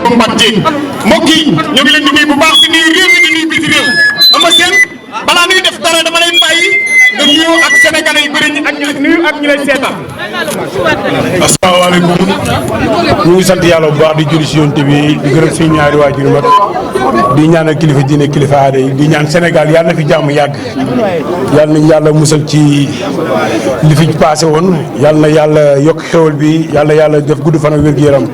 Bombardier mbokk yi ñu ngi leen di nuyu bu baax di nuyu réew mi di nuyu biti réew ama seen balaa nuy def dara dama lay bàyyi nga nuyu ak sénégalais yu bëri ñi ak ñu lay seetaan. asalaamaaleykum ñu ngi sant yàlla bu baax di julli si yonent bi di gërëm suñu ñaari waajur mag di ñaanal kilifa diine kilifa aada yi di ñaan Sénégal yàlla na fi jàmm yàgg yàlla nañ yàlla musal ci li fi passé woon yàlla na yàlla yokk xéwal bi yàlla def gudd fan ak wér-gu-yaram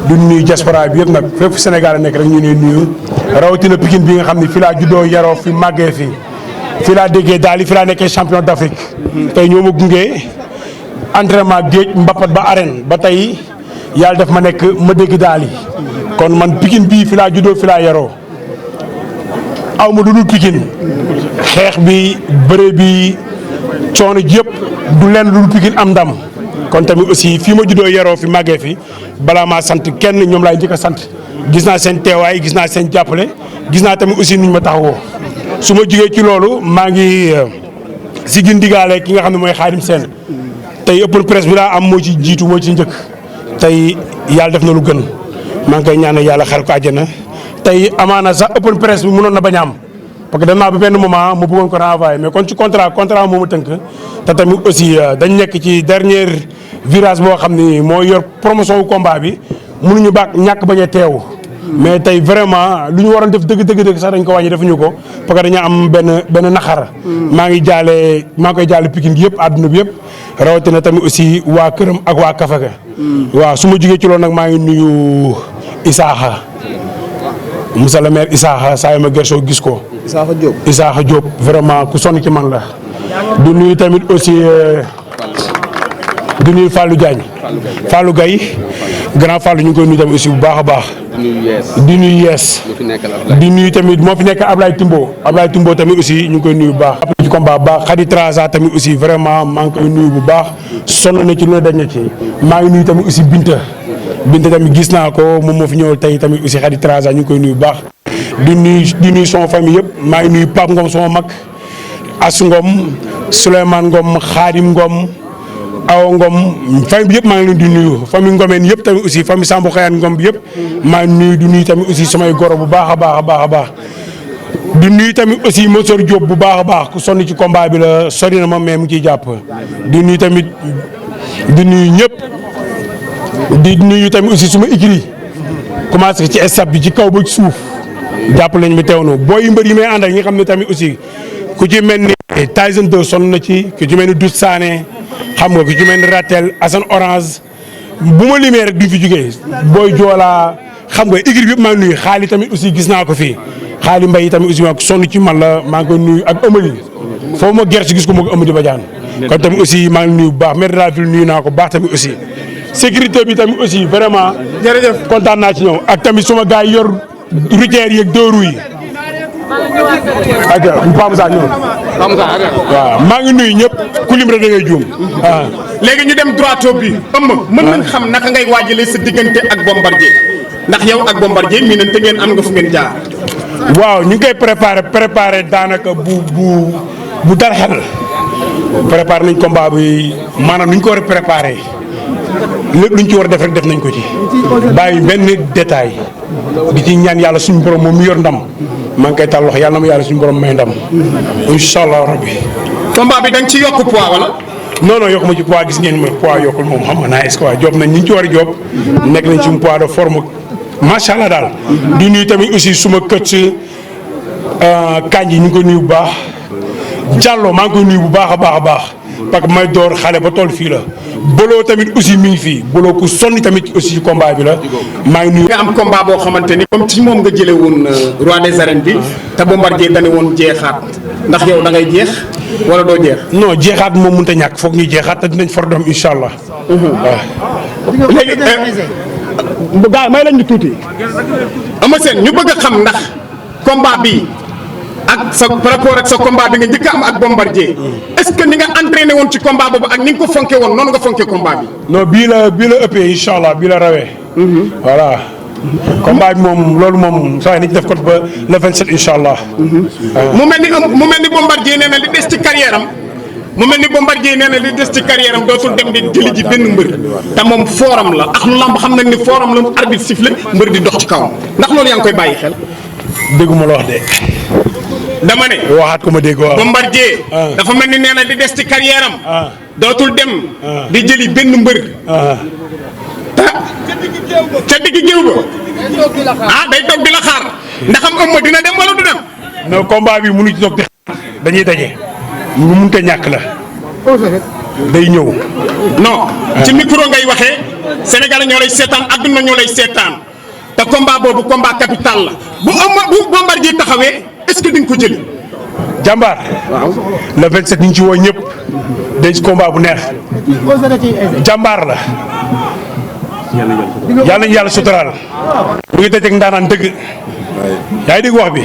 du nuyu diaspora bi yëpp nag fépp Sénégal nekk rek ñu ne nuyu rawatina Pikine bi nga xam ne fi laa juddoo yaroo fi màggee fi laa déggee daal fi laa nekkee champion d'Afrique tey ñoo ma gunge entraînement géej mbapat ba arène ba tey yàlla def ma nekk ma dégg daal yi kon man Pikine bii fi laa juddoo fi laa yaroo aw ma lu dul Pikine xeex bi bëre bi coono ji yëpp du leen lu dul Pikine am ndam kon tamit aussi fii ma juddoo yaroo fi màggee fi balaa maa sant kenn ñoom laay njëkk a sant gis naa seen teewaay gis naa seen jàppale gis naa tamit aussi nuñ ma taxawoo su ma jugee ci loolu maa ngi si gindigaale ki nga xam ne mooy Xaadim Seen tey ëpp presse bi laa am moo ci jiitu moo ci njëkk tey yàlla def na lu gën maa ngi koy ñaanal yàlla xar ko àjjana tey amaana sax open presse bi mënoon na bañ a am parce que dem naa ba benn moment mu bëggoon ko renvoyer mais kon ci contrat moo ma tënk te tamit aussi dañ nekk ci dernier virage boo xam ni moo yor promotion wu combat bi mënuñu baax ñàkk bañ a teew mais tey vraiment lu ñu waroon def dëgg sax dañ ko wàññi defuñu ko parce que dañu am benn naxar maa ngi koy jaale Pikine gi yëpp àdduna bi yëpp rawatina tamit aussi waa këram ak waa Kafaga waaw su ma jugee ci loolu nag maa ngi nuyu Isaaxa monsieur le maire Isaaxa saa yu ma gersoo gis ko Isaaxa Diop vraiment ku sonn ci man la du nuyu tamit aussi du nuyu Fallou Diagne Fallou Gaye grand Fallou ñu ngi koy nuyu tamit aussi bu baax a baax di nuyu yees di nuyu tamit moo fi nekk Ablaye Timbo tamit aussi ñu ngi koy nuyu bu baax ci combat bu baax Khady Traza tamit aussi vraiment maa ngi koy nuyu bu baax sonn na ci lu ne dañ na ci maa ngi nuyu tamit aussi Binta tamit gis naa ko moom moo fi ñëw tey tamit aussi Khady Traza ñu ngi koy nuyu bu baax di nuyu sama famille yëpp maa ngi nuyu Pape Ngom sama mag As Ngom Souleymane Ngom Khadim Ngom Awa Ngom famille bi yëpp maa ngi leen di nuyu famille Ngomeen yëpp tamit aussi famille Sambou Xayaan Ngom bi yëpp maa ngi nuyu di nuyu tamit aussi samay goro bu baax a baax di nuyu tamit aussi Monsor Diop bu baax a baax ku sonn ci combat bi la sori na ma mais mu ciy jàpp di nuyu tamit di nuyu ñëpp di nuyu tamit aussi suma écrit commencé ci staff bi ci kaw ba ci suuf jàpp lañ mi teew na booy mbër yi may ànd ak ñi xam ne tamit aussi ku ci mel ni Tyson 2 sonn na ci ku ci mel ni Doudou Sané xam nga ku ci mel ni Ratel Assane Orange bu ma limee rek duñ fi jógee booy joolaa xam nga équipe bi yëpp maa ngi nuyu xaali tamit aussi gis naa ko fii xaali mbay tamit aussi maa ko sonn ci man la maa ngi koy nuyu ak Amady foofu ma gerte gis ko moo ko Amady Badiane kon tamit aussi maa ngi nuyu bu baax maire de la ville nuyu naa ko baax tamit aussi sécurité bi tamit aussi vraiment jërëjëf kontaan naa ci ñëw ak tamit suma gars yi yor routière yeeg deux roues yi ak Pam Sa ñëw waaw maa ngi nuyu ñëpp ku lim rek da ngay juum waaw. léegi ñu dem droit bi mën nañ xam naka ngay waajalee sa diggante ak Bombardier ndax yow ak Bombardier mii nañ te ngeen am nga fu ngeen jaar. waaw ñu ngi koy préparé daanaka bu dara xel préparé nañ combat bi maanaam nu ñu ko war a préparé lépp lu ñu ci war a def rek def nañ ko ci bàyyi benn détail di ci ñaan yàlla suñu borom moom mu yor ndam maa ngi koy tàll wax yàlla na ma yàlla suñu borom may ndam incha allah rabbi. combat bi da nga ci yokk poids wala. non yokku ma ci poids gis ngeen ma poids yokkul moom xam nga naa est-ce que waa job nañ ñu ci war a job nekk nañ ci poids de forme macha allah daal. di nuyu tamit aussi suma kët Kanji ñu ngi koy nuyu bu baax Diallo maa ngi koy nuyu bu baax a baax parce que may door xale ba toll fii la Bolo tamit aussi mi ngi fii Bolo ku sonni tamit aussi ci combat bi la maa ngi nuyu. nga am combat boo xamante ni comme ci moom nga jëlee woon roi des arènes bi te Bombardier dañu woon jeexaat ndax yow da ngay jeex wala doo jeex. non jeexaat moom mënut a ñàkk foog ñu jeexaat te dinañ for doom incha allah. waaw. léegi gars may lañ ñu tuuti. Eumeu Sène ñu bëgg a xam ndax combat bi ak sa par rapport ak sa combat bi nga njëkk a am ak Bombardier est-ce que ni nga entraîné woon ci combat boobu ak ni nga ko fonke woon noonu nga fonke combat bi. non bii la ëppee incha allah bii la rawee. voilà. combat bi moom loolu moom saa yi nañ ci def ko ba le 27 incha allah. mu mel ni Bombardier nee na li des ci carrière am mu mel ni Bombardier nee na li des ci carrière am dootul dem di jëli ji benn mbër te moom fooram la ak lu lamb xam nañ ni fooram la mu arbitre sifflé mbër di dox ci kawam ndax loolu yaa ngi koy bàyyi xel. dégguma la wax de. dama ne. waxaat ko ma dégg waaw. Bombardier. dafa mel ni nee na li des ci carrière am. dootul dem. di jëli benn mbër. te ca digg géew ba. day toog di la xaar ndax am ëmb dina dem wala du dem. non combat bi mënu ci toog di xaar dañuy daje. lu mënut a ñàkk la. day ñëw. non ci micro ngay waxee Sénégal ñoo lay seetaan adduna ñoo lay seetaan te combat boobu combat capital la bu Bombardier taxawee est-ce que di nga ko jëli. jàmbaar. waaw le 27 ñu ngi ci woo ñëpp. dañ ci combat bu neex. jàmbaar la. yàlla nañu yàlla suturaal. mu ngi dajeeg ndaanaan dëgg. yaa ngi dégg wax bi.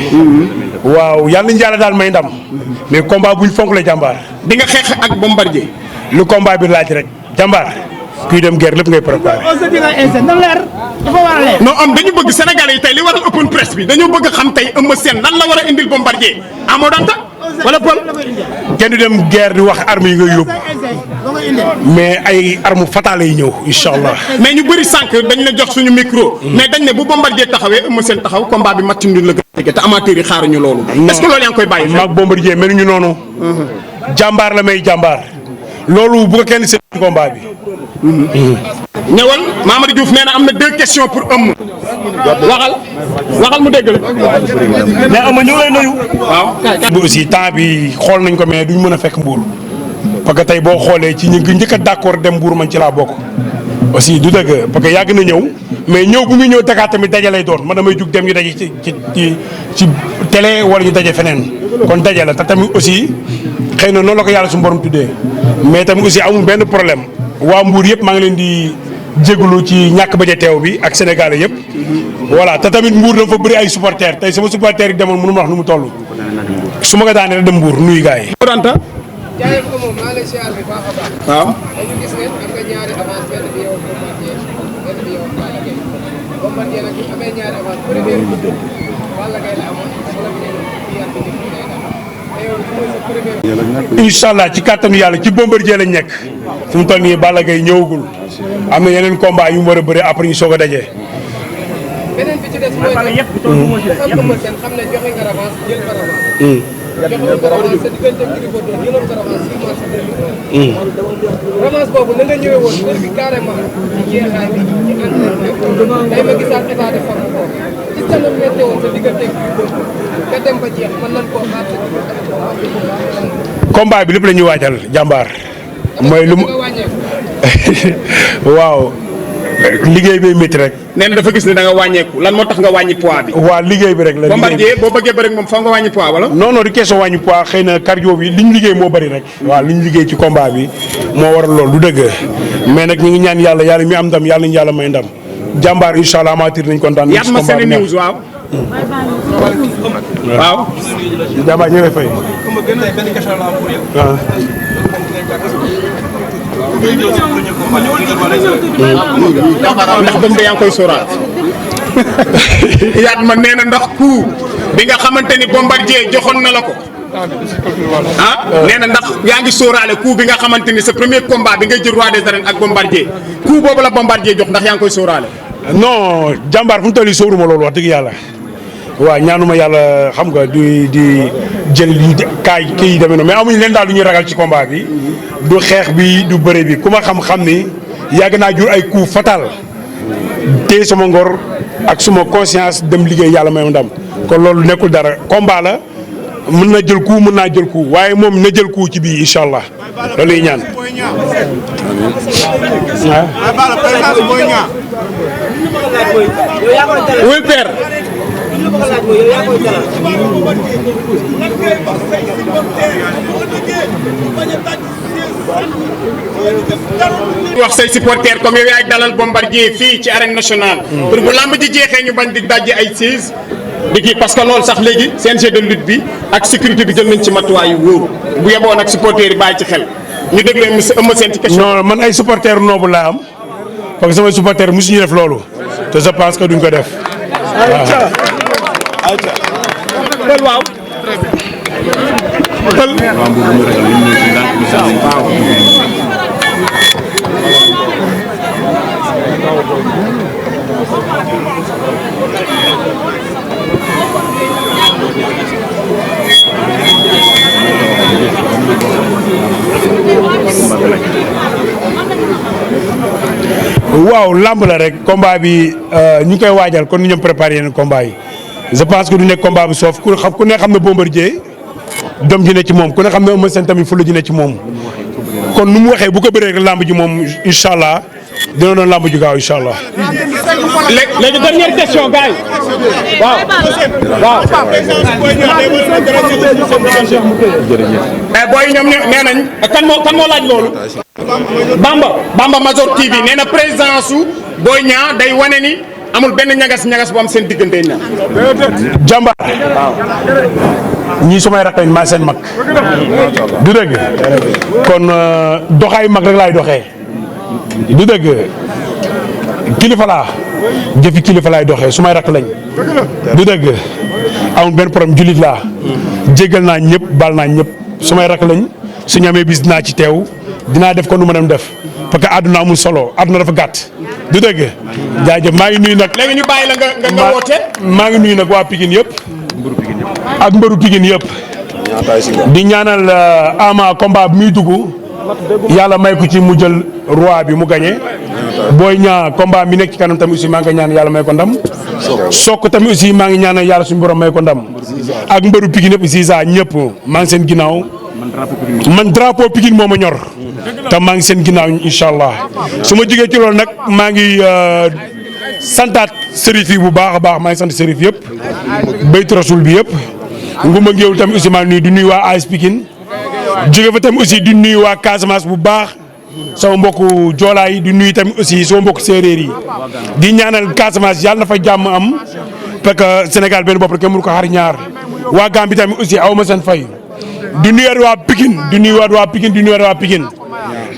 waaw yàlla nañu yàlla daal may ndam. mais combat buñ fonk la jàmbaar. di nga xeex ak Bombardier. lu combat bi laaj rek jàmbaar. kuy dem guerre lépp ngay préparé. non am dañu bëgg Sénégalais yi tey li waral open press bi dañoo bëgg xam tey Eumeu Sène lan la war a indil Bombardier amoo danta wala Paul. kenn du dem guerre di wax armes yi ngay yóbbu. mais ay armes fatales yi ñëw incha allah. mais ñu bëri sànq dañ la jox suñu micro. mais dañ ne bu Bombardier taxawee Eumeu Sène taxaw combat bi match nul la gën a te amateurs yi xaaruñu loolu. est-ce que loolu yaa ngi koy bàyyi. maag Bombardier meluñu noonu. jàmbaar la may jàmbaar. loolu bu ko kenn seet combat bi. ñëwal Mamadou Diouf nee na am na 2 questions pour Eumeu. waxal mu dégg la. mais Eumeu ñu ngi lay nuyu. waaw. aussi temps bi xool nañ ko mais duñ mën a fekk mbuur parce que tey boo xoolee ci ñi njëkk a d'accord dem mbuur man ci laa bokk. aussi du dëgg parce que yàgg na ñëw mais ñëw bu muy ñëw Dakar tamit daje lay doon man damay jug dem ñu daje ci télé wala ñu daje feneen kon daje la te tamit aussi xëy na noonu la ko yàlla suñu borom tuddee mais tamit aussi amul benn problème waa mbuur yëpp maa ngi leen di jégalu ci ñàkk ba teew bi ak Sénégalais yëpp. voilà te tamit mbuur dafa bëri ay supporters tey sama supporters yi demoon mënu ma wax nu mu toll su ma ko daanee dem mbuur nuyu gars yi. jaayee ko moom maa lay siyaar bi baax a baax. waaw. dañu gis ne am nga ñaari avance benn bi yow Bombardier benn bi yow Balla Gaye Bombardier nag bi amee ñaari avance première bi Balla Gaye la amoon wala bi yàlla bi nekk day def te yow mooy sa première. incha allah ci kàttanu yàlla ci Bombardier lañ nekk fu mu toll nii Balla Gaye ñëwagul am na yeneen combat yu mu war a bëri après ñu soog a daje. beneen bi ci des mooy nag. ku xam Eumeu Sène xam ne joxe nga avance jël nga avance. joxe nga avance sa diggante Gris Bordeaux jëloon nga avance 6 mois sa avance boobu na nga ñëwee woon léegi carrément ci jeexaay bi ci entraînement day ma gisaat état de forme boobu gis nga nag météo woon sa diggante Gris Bordeaux nga dem ba jeex mën nañ koo xaar sa combat bi lépp la ñuy waajal jàmbaar. mooy lu mu waaw. liggéey bi métti rek. nee na dafa gis ne da nga wàññeeku lan moo tax nga wàññi poids bi. waa liggéey bi rek la. Bombardier boo bëggee bëri moom fa nga wàññi poids wala. non non di question wàññi poids xëy na cardio bi li ñu liggéey moo bëri rek. waaw li ñu liggéey ci combat bi moo waral loolu du dëgg mais nag ñu ngi ñaan yàlla mi am ndam yàlla ñu yàlla may ndam jàmbaar incha allah amatir nañ kontaan. yaat ma seen news waaw. waaw. jàmbaar ñu ngi lay fay. ndax boobu yaa ngi koy sóoraal yaat ma nee na ndax coup bi nga xamante ni Bombardier joxoon na la ko nee na ndax yaa ngi sóoraale coup bi nga xamante ni sa premier combat bi ngay jël roi des arènes ak Bombardier coup boobu la Bombardier jox ndax yaa ngi koy sóoraale. non jàmbaar fu mu toll nii sóoruma loolu wax dëgg yàlla waaw ñaanuma yàlla xam nga di jël yi kaay kii yi demee noonu mais amuñu leen daal du ñuy ragal ci combat bi du xeex bi du bëre bi ku ma xam-xam ni yàgg naa jur ay coup fatal téye sama ngor ak suma conscience dem liggéey yàlla may ndam kon loolu nekkul dara combat la mën na jël coup mën naa jël coup waaye moom na jël coup ci bii incha allah loolu lay ñaan. oui père. wax say supporters comme yow yaay dalal Bombardier fii ci arène nationale. pour bu lamb ji jeexee ñu bañ di dajji ay siis di kii parce que loolu sax léegi CNG de lutte bi ak sécurité bi jël nañ ci matuwaay yu wóor bu yeboon ak supporters yi bàyyi ci xel ñu déglu Eumeu Sène ci question. non man ay supporters noobu laa am parce que samay supporters mosuñu def loolu te je pense que duñ ko def waaw. waaw. waaw lamb la rek combat bi ñu ngi koy waajal kon ni ñoom préparé yeneen combat yi je pense que du nekk combat bi soof ku ne xam ne Bombardier doom ji ne ci moom ku ne xam ne Eumeu Sène tamit fula ji ne ci moom kon nu mu waxee bu ko bëree rek lamb ji moom incha allah dina doon lamb ju gaaw incha allah. léegi dernière question gars yi waaw mais booy ñoom nee nañ kan moo laaj loolu Bamba Major TV nee na présidence su Boy Niang day wane ni amul benn ñagas bu am seen diggante ñaar jàmbaar ñii sumay rakk lañ maa seen mag du dëgg kon doxaay mag rek laay doxee du dëgg kilifa laa jëfi kilifa laay doxee sumay rakk lañ du dëgg amul benn problème jullit laa jéggal naa ñëpp baal naa ñëpp sumay rakk lañ suñu amee bis dinaa ci teew dinaa def ko nu ma dem def parce que àdduna amul solo àdduna dafa gàtt du dëgg jaajëf maa ngi nuyu nag léegi ñu bàyyi la nga woote maa ngi nuyu nag waa Pikine yëpp ak mbëru Pikine yëpp di ñaanal Ama combat bi muy dugg yàlla may ko ci mu jël roi bi mu gagné Boy Niang combat mi nekk ci kanam tamit aussi maa ngi ñaan yàlla may ko ndam Sokk tamit aussi maa ngi ñaanal yàlla suñu borom may ko ndam ak mbëru Pikine yëpp aussi saa ñëpp maa ngi seen ginnaaw man drapeau Pikine moo ma ñor te maa ngi seen ginnaaw incha allah su ma jógee ci loolu nag maa ngi santaat sërif yi bu baax a baax maa ngi sant sërif yëpp baytu rasul bi yëpp nguma ngéewul tamit aussi maa ngi nuyu di nuyu waa AS Pikine jóge fa tamit aussi di nuyu waa Casamance bu baax sama mbokku joolaa yi di nuyu tamit aussi sama mbokku séeréer yi di ñaanal Casamance yàlla na fa jàmm am parce que Sénégal benn bopp rek kenn mënu ko xar ñaar waa Gambie tamit aussi aw ma seen fay di nuyuwaat waa Pikine di nuyuwaat waa Pikine di nuyuwaat waa Pikine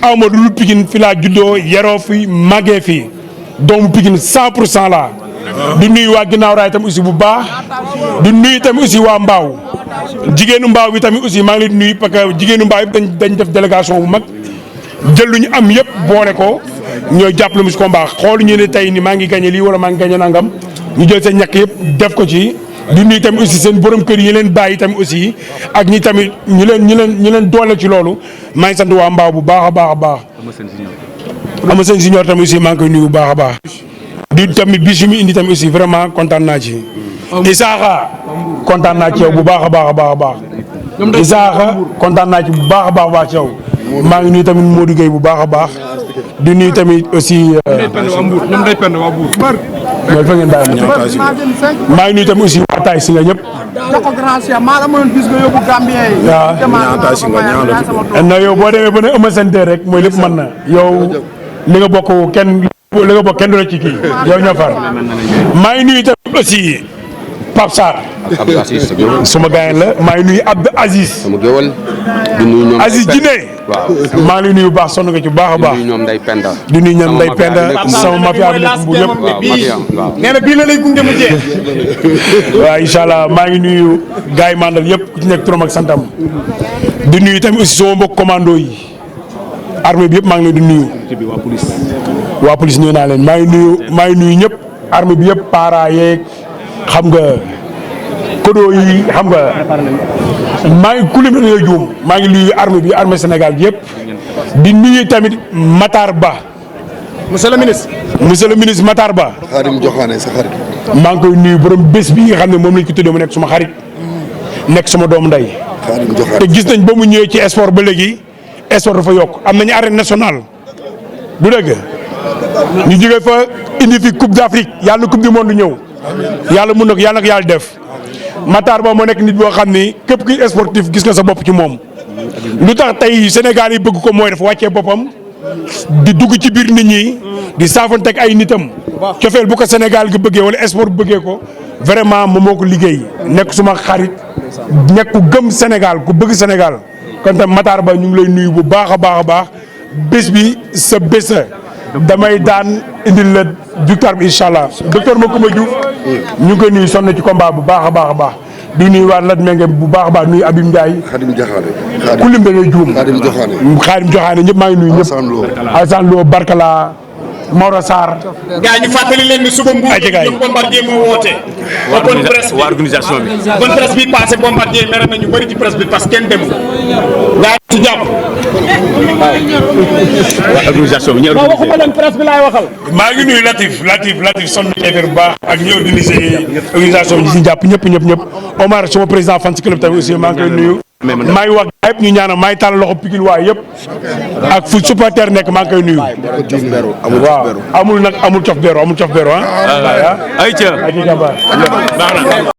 aw ma lu Pikine fi laa juddoo yaroo fi màggee fi doomu Pikine 100% la di nuyu waa ginnaaw raay tamit aussi bu baax di nuyu tamit aussi waa Mbaaw jigéenu Mbaaw bi tamit aussi maa ngi leen di nuyu parce que jigéenu Mbaaw yëpp dañ def délégation bu mag jël lu ñu am yëpp boole ko ñooy jàppale mu si combat xool ñu ne tey ni maa ngi gagné lii wala maa ngi gagné nangam ñu jël seen ñàkk yëpp def ko ci. di nuyu tamit aussi seen borom kër yi leen bàyyi tamit aussi ak ñi tamit ñu leen doole ci loolu maa ngi sant waa Mbaaw bu baax a baax a baax. Ama seen senior tamit aussi maa ngi koy nuyu bu baax a baax. di tamit bis yu mu indi tamit aussi vraiment kontaan naa ci. Isaaxa kontaan naa ci yow bu baax a baax a baax a baax. Isaaxa kontaan naa ci bu baax a baax a baax ci yow. maa ngi nuyu tamit Modou Gueye bu baax a baax. di nuyu tamit aussi. mooy fa ngeen bàyyi maa ngi nuyu tamit aussi waa Taï si nga ñëpp. waaw. na yow boo demee ba ne Eumeu Sène rek mooy lépp mën na yow li nga bokk kenn du la ci kii yow ñoo far. maa ngi nuyu tamit aussi Pape Sarr. suma gars la maa ngi nuyu Abdou Aziz. sama géwal di nuyu ñoom Aziz Dine. waaw maa ngi lay nuyu bu baax sonn nga ci bu baax a baax. di nuyu ñoom Ndeye Penda. di nuyu ñoom Ndeye Penda sama mafia bi nekk bu yëpp. waaw nee na bii la lay gunge mu jeex. waaw incha allah maa ngi nuyu gars yi mandal yëpp ku ci nekk turam ak santam. di nuyu tamit aussi sama mbokk commando yi. armée bi yëpp maa ngi leen di nuyu. waa police nuyu naa leen maa ngi nuyu ñëpp. armée bi yëpp para yeeg xam nga kodo yi xam nga maa ngi kulim la ngay juum maa ngi nuyu armée bi armée Sénégal bi yëpp. di nuyu tamit Matar Ba. monsieur le ministre Matar Ba. Xaadim Joxaane sa xarit. maa ngi koy nuyu borom bés bi nga xam ne moom lañ ko tuddee mu nekk suma xarit. nekk suma doomu ndey. Xaadim Joxaane te gis nañ ba mu ñëwee ci sport ba léegi sport dafa yokk am nañu arène nationale du dëgg ñu jógee fa indi fi coupe d'Afrique yàlla na coupe du monde ñëw yàlla mun na ko yàlla na ko yàlla def Matar Ba moo nekk nit boo xam ni képp kuy sportif gis nga sa bopp ci moom. lu tax tey Sénégal yi bëgg ko mooy dafa wàccee boppam di dugg ci biir nit ñi di saafanteeg ay nitam cofeel bu ko Sénégal gi bëggee wala sport bu bëggee ko vraiment moom moo ko liggéey nekk suma xarit nekk ku gëm Sénégal ku bëgg Sénégal kon tam Matar Ba ñu ngi lay nuyu bu baax a baax a baax bés bi sa bés damay daan indil la victoire bi incha allah docteur Macoumba Diouf ñu ngi koy nuyu sonn ci combat bu baax a baax a baax di nuyu waa Lat Menge bu baax a baax nuyu Abim Ndiaye. Xadim Jaxaane. ku lim da ngay juum. Xadim Joxaane. Xaadim Joxaane ñëpp maa ngi nuyu ñëpp. Alassane Lo. Alassane Lo Barkala Maodo Sarr. gaa ñu fàttali leen ni suba Mbour ñoom Bombardier moo woote. open presse bi organisation bi. open presse bi passé Bombardier mere na ñu bëri ci presse bi parce que kenn demul. gaa ci jàpp. waa organisation bi ñu non waxuma leen presse bi laay waxal. maa ngi nuyu Latif sonn ci affaire bu baax ak ñi organisé organisation bi si jàpp ñëpp Omar sama président fan si club tamit aussi maa ngi koy nuyu. maa ngi wax yëpp ñu ñaanal maa ngi tàllal loxo Pikine waa yëpp ak fu supporter nekk maa ngi koy nuyu. waaw amul cof beero ah. ay ca baax na.